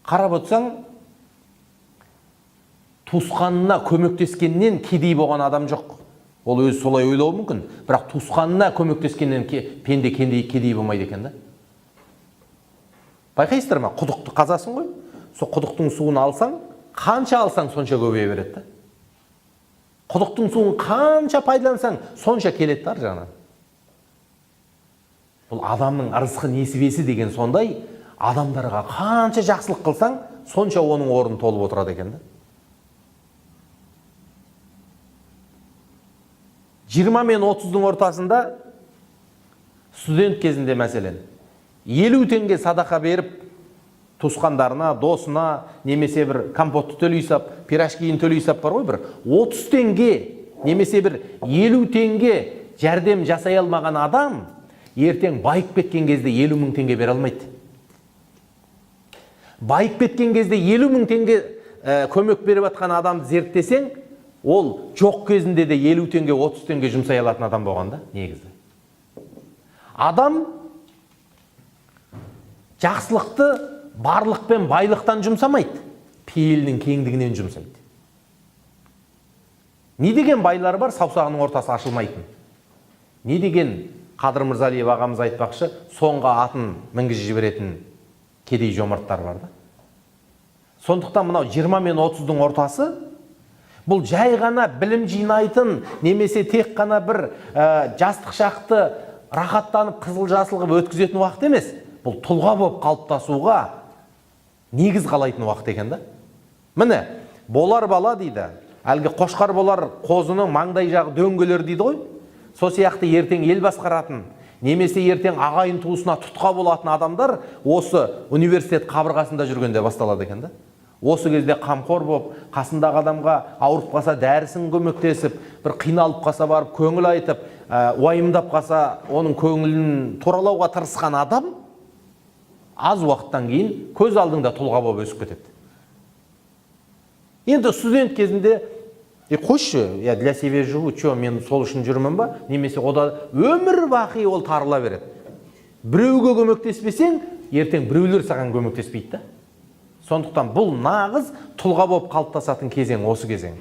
Қарап отырсаң, туысқанына көмектескеннен кедей болған адам жоқ. Ол өзі солай ойлауы мүмкін, бірақ туысқанына көмектескеннен пенде кедей болмайды екен да. Байқайсыздар ма, құдықты қазасың ғой, сол құдықтың суын алсаң, қанша алсаң сонша көбейе береді да. Құдықтың суын қанша пайдалансаң, сонша келеді да ар жағынан. Бұл адамның ырысқы несібесі деген сондай, адамдарға қанша жақсылық қылсаң, сонша оның орны толып отырады екен да. 20 мен 30-дың ортасында студент кезінде мәселен 50 теңге садақа беріп туысқандарына, досына, немесе бір компотты төлей сап, пирожкиін төлей сап бар ғой, бір 30 теңге немесе бір 50 теңге жәрдем жасай алмаған адам ертең байып кеткен кезде 50 мың теңге бере алмайды. Байып кеткен кезде 50 мың теңге көмек беріп жатқан адамды зерттесең, ол жоқ кезінде де 50 теңге, 30 теңге жұмсай алатын адам болған да негізі. Адам жақсылықты барлық пен байлықтан жұмсамайды, пейілінің кеңдігінен жұмсайды. Не деген байлар бар, саусағының ортасы ашылмайтын. Не деген Қадыр Мырзалиев ағамыз айтпақшы, соңғы атын мінгізіп жіберетін кедей жомарттар бар да. Сондықтан мынау 20 мен 30-дың ортасы бұл жай ғана білім жинайтын, немесе тек қана бір жастық шақты рахаттанып қызыл жасыл қылып өткізетін уақыт емес. Бұл тұлға болып қалыптасуға негіз қалайтын уақыт екен да. Міне, болар бала дейді, әлгі қошқар болар қозының маңдай жағы дөңгелер дейді ғой. Сол сияқты ертең ел басқаратын, немесе ертең ағайын туысына тұтқа болатын адамдар осы университет қабырғасында жүргенде басталады екен да. Осы кезде қамқор болып, қасындағы адамға ауырып қалса дәрісін көмектесіп, бір қиналып қалса барып көңіл айтып, уайымдап қалса оның көңілін туралауға тырысқан адам аз уақыттан кейін көз алдыңда тұлға болып өсіп кетеді. Енді студент кезінде қойшы, я для себя живу, че, мен сол үшін жүрмін ба? Немесе ода өмір бақи ол тарыла береді. Біреуге көмектеспесең, ертең біреулер саған көмектеспейді да. Сондықтан бұл нағыз тұлға болып қалыптасатын кезең осы кезең.